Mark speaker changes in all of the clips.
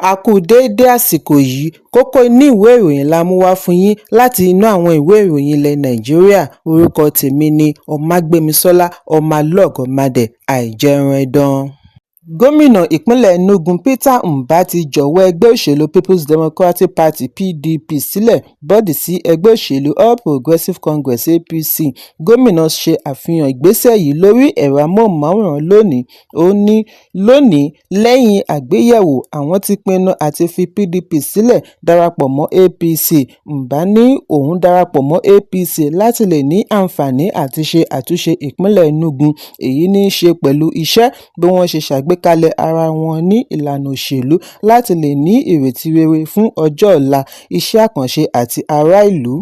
Speaker 1: A kú déédé àsìkò yìí. Kókó inú ìwé ìròyìn la mú wá fún yín láti inú àwọn ìwé ìròyìn ilẹ̀ Nàìjíríà. Orúkọ tèmi ni Ọmágbémisọ́lá ọmọlọ́gọ̀mádé àìjẹunẹdàn. Gómìnà ìpínlẹ̀ Enugu Peter Mbah ti jọ̀wọ́ ẹgbẹ́ òṣèlú Peoples Democratic Party (PDP) sílẹ̀ bọ́ọ̀dì sí ẹgbẹ́ òṣèlú All Progressives Congress (APC). Gómìnà ṣe àfihàn ìgbésẹ̀ yìí lórí ẹ̀rọ amóhùnmáwòrán lónìí. Ó ní, "Lónìí, lẹ́yìn àgbéyẹ̀wò, àwọn ti pinnu àti fi PDP sílẹ̀ darapọ̀ mọ́ APC." Mbah ní òun darapọ̀ mọ́ APC láti lè ní àǹfààní àti ṣe àtúnṣe ìpínlẹ̀ Enugu. Èyí ní í ṣe pẹ̀lú iṣẹ́, bí wọ́n ṣe ṣàgbékalẹ̀ ara wọn ní ìlànà òṣèlú láti lè ní ìrètí rere fún ọjọ́ ọ̀la, iṣẹ́ àkànṣe àti ará ìlú.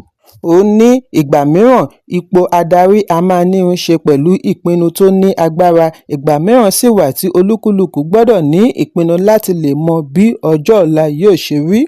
Speaker 1: Ó ní, ìgbà mìíràn ipò adarí a máa ní í ṣe pẹ̀lú ìpinnu tó ní agbára, ìgbà mìíràn sì wà tí olúkúlùkù gbọ́dọ̀ ní ìpinnu láti lè mọ bí ọjọ́ ọ̀la yóò ṣe rí.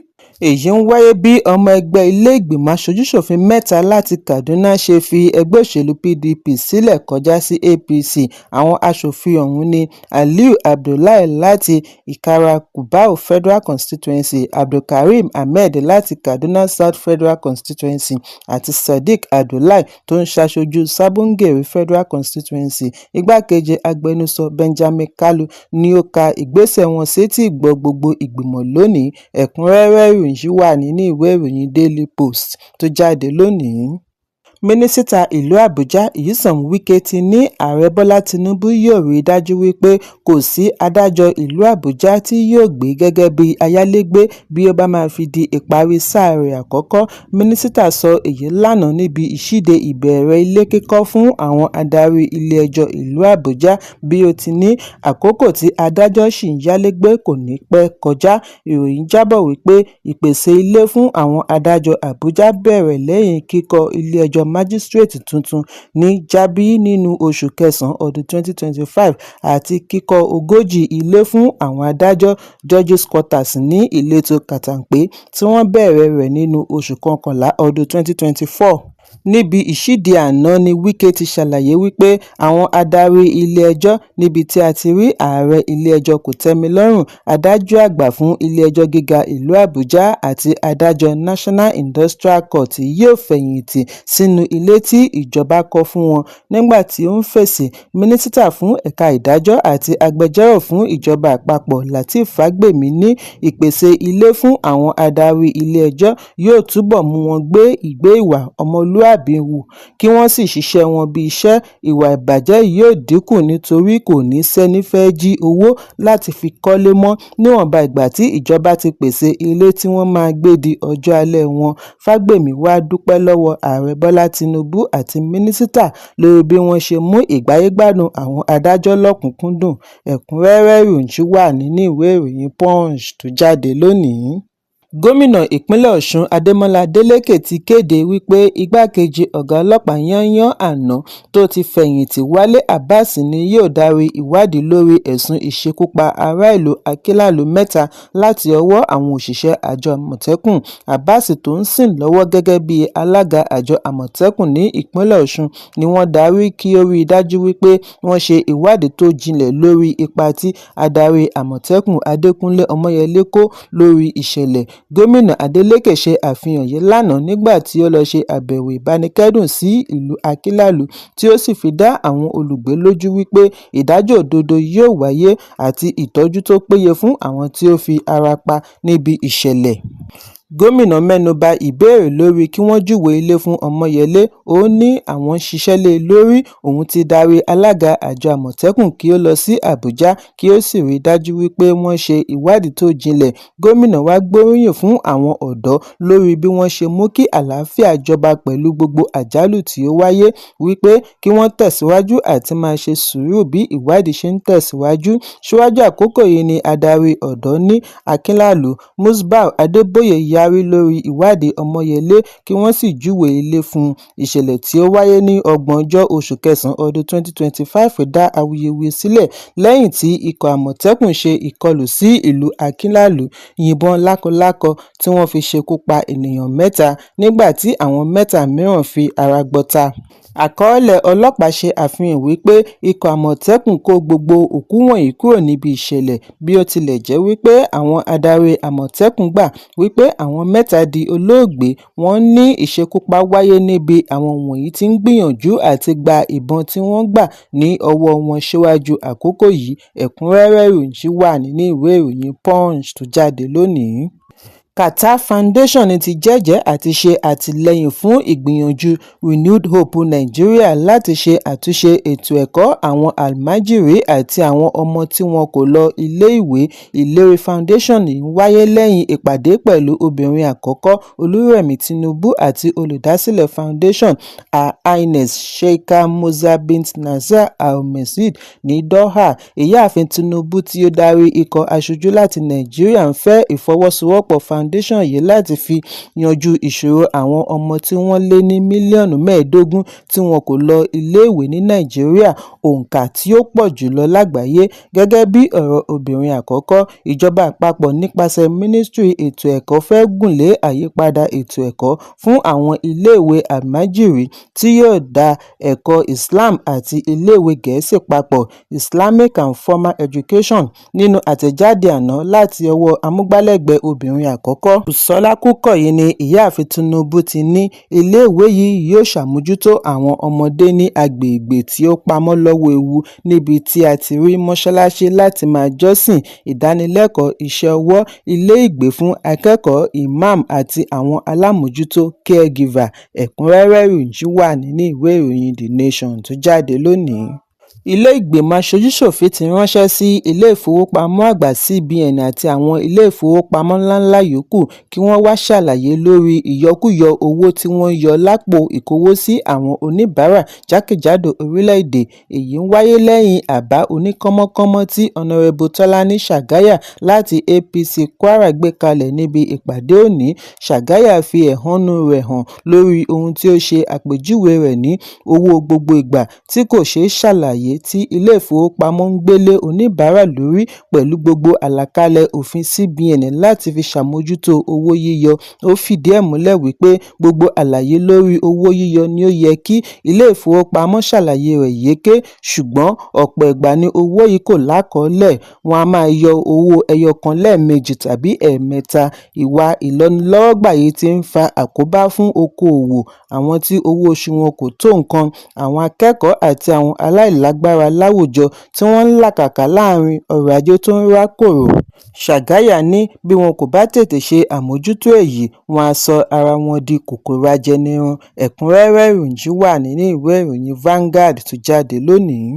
Speaker 1: Èyí ń wáyé bí ọmọ ẹgbẹ́ ilé ìgbìmọ̀ aṣojú-ṣòfin mẹ́ta láti Kaduna ṣe fi ẹgbẹ́ òṣèlú PDP sílẹ̀ kọjá sí APC. Àwọn aṣòfin ọ̀hún ní Aliyu Abdullahi láti Ikara-Kubau Federal Constituency, Abdulkareem Ahmed láti Kaduna South Federal Constituency àti Sadiq Abdullahi tó ń ṣaṣojú Sabon Gari Federal Constituency. Igbákejì agbẹnusọ Benjamin Kalu ni ó ka ìgbésẹ̀ wọn sétíìgbọ́ gbogbo ìgbìmọ̀ lónìí. Ẹ̀kúnrẹ́rẹ́ ìròyìn yìí wà nínú ìwé ìròyìn Daily Post tó jáde lónìí. Mínísítà ìlú Àbújá Nyesom Wike ti ní Ààrẹ Bọ́lá Tinubu yóò rí i dájú wípé kò sí adájọ́ ìlú Àbújá tí yóò gbé gẹ́gẹ́ bí ayálégbé bí ó bá máa fi di ìparí sáà rẹ̀ àkọ́kọ́. Mínísítà sọ èyí lánàá níbi ìṣíde ìbẹ̀rẹ̀ ilé kíkọ́ fún àwọn adarí ilé-ẹjọ́ ìlú Àbújá bí ó ti ní àkókò tí adájọ́ ṣì ń yálégbé kò ní pẹ́ kọjá. Ìròyìn jábọ̀ wípé ìpèsè ilé fún àwọn adájọ́ Àbújá bẹ̀rẹ̀ lẹ́yìn kíkọ́ ilé-ẹjọ́ májísíréètì tuntun ní Jabi nínú oṣù kẹsàn-án ọdún 2025 àti kíkọ́ 40 ilé fún àwọn adájọ́ Judges Quarters ní ìletò Katampe tí wọ́n bẹ̀rẹ̀ rẹ̀ nínú oṣù kọkànlá ọdún 2024. Níbi ìṣíde àná ní Wike ti ṣàlàyé wípé àwọn adarí ilé-ẹjọ́ níbi tí a ti rí ààrẹ ilé-ẹjọ́ kòtẹ́milọ́rùn, adájọ́ àgbà fún ilé-ẹjọ́ gíga ìlú Àbújá àti adájọ́ National Industrial Court yóò fẹ̀yìntì sínú ilé tí ìjọba kọ́ fún wọn. Nígbà tí ó ń fèsì, mínísítà fún ẹ̀ka ìdájọ́ àti agbẹjọ́rò fún ìjọba àpapọ̀ Lateef Fagbemi ní ìpèsè ilé fún àwọn adarí ilé-ẹjọ́ yóò túbọ̀ mú wọn gbé ìgbé ìwà ọmọlúàbí hù kí wọ́n sì ṣiṣẹ́ wọn bí iṣẹ́, ìwà ìbàjẹ́ yóò dínkù nítorí kò ní sẹ́ni fẹ́ẹ́ jí owó láti fi kọ́lé mọ́ níwọ̀nba ìgbà tí ìjọba ti pèsè ilé tí wọ́n máa gbé di ọjọ́ alẹ́ wọn. Fágbèmí wàá dúpẹ́ lọ́wọ́ Ààrẹ Bọ́lá Tinubu àti mínísítà lórí bí wọ́n ṣe mú ìgbáyégbádùn àwọn adájọ́ lọ́kùn-ún-kúndùn. Ẹ̀kúnrẹ́rẹ́ ìròyìn yìí wà nínú ìwé ìròyìn Punch tó jáde lónìí. Gómìnà ìpínlẹ̀ Ọ̀sùn Adémọlá Adeleke ti kéde wípé igbákejì ọ̀gá ọlọ́pàá yányán àná tó ti fẹ̀yìntì Wálé Abbas ni yóò darí ìwádìí lórí ẹ̀sùn ìṣekúpa ará ìlú Akinlálù mẹ́ta láti ọwọ́ àwọn òṣìṣẹ́ àjọ Àmọ̀tẹ́kùn. Abbas tó ń sìn lọ́wọ́ gẹ́gẹ́ bíi alága àjọ Àmọ̀tẹ́kùn ní ìpínlẹ̀ Ọ̀sùn ni wọ́n darí kí ó rí i dájú wípé wọ́n ṣe ìwádìí tó jinlẹ̀ lórí ipa tí adarí Àmọ̀tẹ́kùn Adékúnlé Ọmọyẹlé kó lórí ìṣẹ̀lẹ̀. Gómìnà Adeleke ṣe àfihàn yìí lánàá nígbà tí ó lọ́ọ́ ṣe àbẹ̀wò ìbánikẹ́dùn sí ìlú Akinlálù tí ó sì fi dá àwọn olùgbé lójú wípé ìdájọ́ òdodo yóò wáyé àti ìtọ́jú tó péye fún àwọn tí ó fi ara pa níbi ìṣẹ̀lẹ̀. Gómìnà mẹ́nu ba ìbéèrè lórí kí wọ́n júwe ilé fún Ọmọyẹlé, ó ní àwọn ń ṣiṣẹ́ lé e lórí, òun ti darí alága àjọ Àmọ̀tẹ́kùn kí ó lọ sí Àbújá kí ó sì rí i dájú wípé wọ́n ṣe ìwádìí tó jinlẹ̀. Gómìnà wàá gbóríyìn fún àwọn ọ̀dọ́ lórí bí wọ́n ṣe mú kí àlàáfíà jọba pẹ̀lú gbogbo àjálù tí ó wáyé, wípé kí wọ́n tẹ̀síwájú àti máa ṣe sùúrù bí ìwádìí ṣe ń tẹ̀síwájú. Síwájú àkókò yìí ní adarí ọ̀dọ́ ní Akinlálù, Musbau Adébóyè yarí lórí ìwádìí Ọmọyẹlé kí wọ́n sì júwe ilé fún un. Ìṣẹ̀lẹ̀ tí ó wáyé ní ògbóǹjọ́ oṣù kẹsàn-án ọdún 2025 dá awuyewuye sílẹ̀ lẹ́yìn tí ikọ̀ Àmọ̀tẹ́kùn ṣe ìkọlù sí ìlú Akinlálù, yìnbọn lákọlákọ tí wọ́n fi ṣekú pa ènìyàn mẹ́ta nígbà tí àwọn mẹ́ta mìíràn fi ara gbọ́ta. Àkọọ́lẹ̀ ọlọ́pàá ṣe àfihàn wípé ikọ̀ Àmọ̀tẹ́kùn kó gbogbo òkú wọ̀nyí kúrò níbi ìṣẹ̀lẹ̀, bí ó tilẹ̀ jẹ́ wípé àwọn adarí Àmọ̀tẹ́kùn gbà wípé àwọn mẹ́ta di olóògbé, wọ́n ní ìṣekúpa wáyé níbi àwọn wọ̀nyí ti ń gbìyànjú àti gba ìbọn tí wọ́n gbà ní ọwọ́ọ wọn síwájú àkókò yìí. Ẹ̀kúnrẹ́rẹ́ ìròyìn ṣì wà nínú ìwé ìròyìn Punch tó jáde lónìí. Carter Foundation ti jẹ́jẹ̀ẹ́ àti ṣe àtìlẹ́yìn fún ìgbìyànjú Renewed Hope Nigeria láti ṣe àtúnṣe ètò ẹ̀kọ́ àwọn Almajiri àti àwọn ọmọ tí wọn kò lọ ilé-ìwé. Ìlérí Foundation yìí wáyé lẹ́yìn ìpàdé pẹ̀lú obìnrin àkọ́kọ́ Olúrẹ̀mí Tinubu àti olùdásílẹ̀ Foundation, Her Highness Sheikha Moza bint Nasser Al Missned ní Doha. Ìyáàfin Tinubu tí ó darí ikọ̀ aṣojú láti Nàìjíríà ń fẹ́ ìfọwọ́sowọ́pọ̀ Foundation yìí láti fi yanjú ìṣòro àwọn ọmọ tí wọ́n lé ní mílíọ̀nù 15 tí wọn kò lọ iléèwé ní Nàìjíríà, òǹkà tí ó pọ̀ jù lọ lágbàáyé. Gẹ́gẹ́ bí ọ̀rọ̀ obìnrin àkọ́kọ́, ìjọba àpapọ̀ nípasẹ̀ Mínísítírì Ètò Ẹ̀kọ́ fẹ́ gùnlé àyípadà ètò ẹ̀kọ́ fún àwọn iléèwé Almajiri tí yóò da ẹ̀kọ́ Islam àti iléèwé Gẹ̀ẹ́sì papọ̀ (Islamic and Formal Education). Nínú àtẹ̀jáde àná láti ọwọ́ amúgbálẹ́gbẹ̀ẹ́ obìnrin àkọ́kọ́, Bùsọ́lá Kúkọ̀yí ní Ìyáàfin Tinubu ti ní iléèwé yìí yóò ṣàmójútó àwọn ọmọdé ní agbègbè tí ó pamọ́ lọ́wọ́ ewu níbi tí á ti rí mọ́ṣáláṣí láti máa jọ́sìn, ìdánilẹ́kọ̀ọ́ iṣẹ́ ọwọ́, ilé-ìgbé fún akẹ́kọ̀ọ́, imam àti àwọn alámòjútó (caregiver). Ẹ̀kúnrẹ́rẹ́ ìròyìn ṣì wà nínú ìwé ìròyìn The Nation tó jáde lónìí. Ilé ìgbìmọ̀ aṣojú-ṣòfin ti ránṣẹ́ sí ilé ìfowópamọ́ àgbà CBN àti àwọn ilé ìfowópamọ́ ńláńlá yòókù kí wọ́n wáá ṣàlàyé lórí ìyọkúyọ owó tí wọ́n ń yọ lápò ìkówósí àwọn oníbàárà jákèjádò orílẹ̀-èdè. Èyí ń wáyé lẹ́yìn àbá oníkànmọ́kànmọ́ tí Ọ̀nàrẹ́bù Tọ́lání Ṣàgáyà láti APC Kwara gbé kalẹ̀ níbi ìpàdé òní. Ṣàgáyà fi ẹ̀hónú rẹ̀ hàn lórí ohun tí ó ṣe àpèjúwe rẹ̀ ní “owó gbogbo ìgbà” tí kò ṣeé ṣàlàyé tí ilé ìfowópamọ́ ń gbé lé oníbàárà lórí pẹ̀lú gbogbo àlàkalẹ̀ òfin CBN láti fi ṣàmójútó owó yíyọ. Ó fìdí ẹ̀ múlẹ̀ wípé gbogbo àlàyé lórí owó yíyọ ni ó yẹ kí ilé ìfowópamọ́ ṣàlàyé rẹ̀ yéké, ṣùgbọ́n ọ̀pọ̀ ìgbà ni owó yìí kò lákọọ́lẹ̀, wọ́n á máa yọ owó ẹyọ kan lẹ́ẹ̀mejì tàbí ẹ̀ẹ̀mẹta. Ìwà ìlọ́nilọ́wọ́gbà yìí ti ń fa àkóbá fún okoòwò, àwọn tí owó oṣù wọn kò tó nǹkan, àwọn akẹ́kọ̀ọ́ àti àwọn aláìlágbára láwùjọ tí wọ́n ń làkàkà láàrin ọrọ̀ ajé tó ń rákòrò. Ṣàgáyà ní bí wọn kò bá tètè ṣe àmójútó èyí, wọ́n á sọ ara wọn di kòkòrò ajẹnirun. Ẹ̀kúnrẹ́rẹ́ ìròyìn ṣì wà nínú ìwé ìròyìn Vanguard tó jáde lónìí.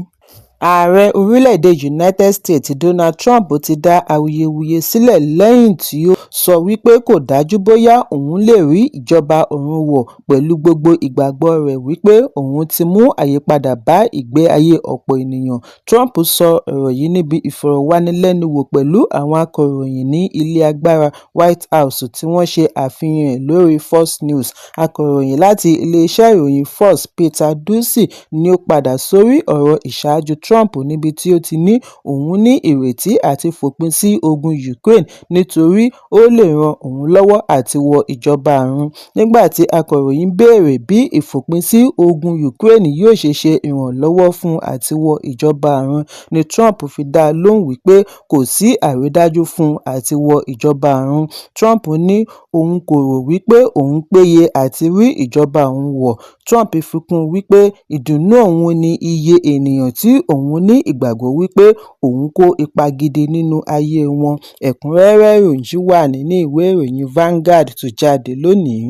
Speaker 1: Ààrẹ orílẹ̀-èdè United States Donald Trump ti dá awuyewuye sílẹ̀ lẹ́yìn tí ó sọ wípé kò dájú bóyá òun lè rí ìjọba ọ̀run wọ̀ pẹ̀lú gbogbo ìgbàgbọ́ rẹ̀ wípé òun ti mú àyípadà bá ìgbé ayé ọ̀pọ̀ ènìyàn. Trump sọ ọ̀rọ̀ yìí níbi ìfọ̀rọ̀wánilẹ́nuwò pẹ̀lú àwọn akọ̀ròyìn ní ilé agbára White House tí wọ́n ṣe àfihàn ẹ̀ lórí Fox News. Akọ̀ròyìn láti ilé-iṣẹ́ ìròyìn Fox Peter Doocy ni ó padà sórí ọ̀rọ̀ ìṣáájú Trump níbi tí ó ti ní òun ní ìrètí àti fòpin sí ogun Ukraine nítorí ó lè ran òun lọ́wọ́ àti wọ ìjọba ọ̀run. Nígbà tí akọ̀ròyìn béèrè bí ìfòpinsí ogun Ukraine yóò ṣe ṣe ìrànlọ́wọ́ fún àti wọ ìjọba ọ̀run ni Trump fi dá a lóhùn wípé kò sí àrídájú fún àti wọ ìjọba ọ̀run. Trump ní òun kò rò wípé òun péye àti rí ìjọba òun wọ̀. Trump fi kún un wípé ìdùnnú òun ni iye ènìyàn tí òun ní ìgbàgbọ́ wípé òun kó ipa gidi nínú ayé wọn. Ẹ̀kúnrẹ́rẹ́ ìròyìn ṣì wà nínú ìwé ìròyìn Vanguard tó jáde lónìí.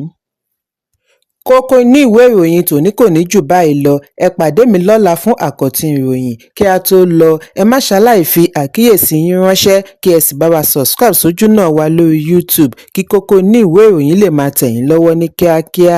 Speaker 1: Kókó inú ìwé ìròyìn tòní kò ní jù báyìí lọ. Ẹ pàdé mi lọ́la fún àkọ́tún ìròyìn. Kí á tó lọ, ẹ má ṣaláì fi àkíyèsí yín ránṣẹ́ kí ẹ sì bá wa subscribe sójúnà wa lórí YouTube kí kókó inú ìwé ìròyìn lè máa tẹ̀ yín lọ́wọ́ ní kíákíá.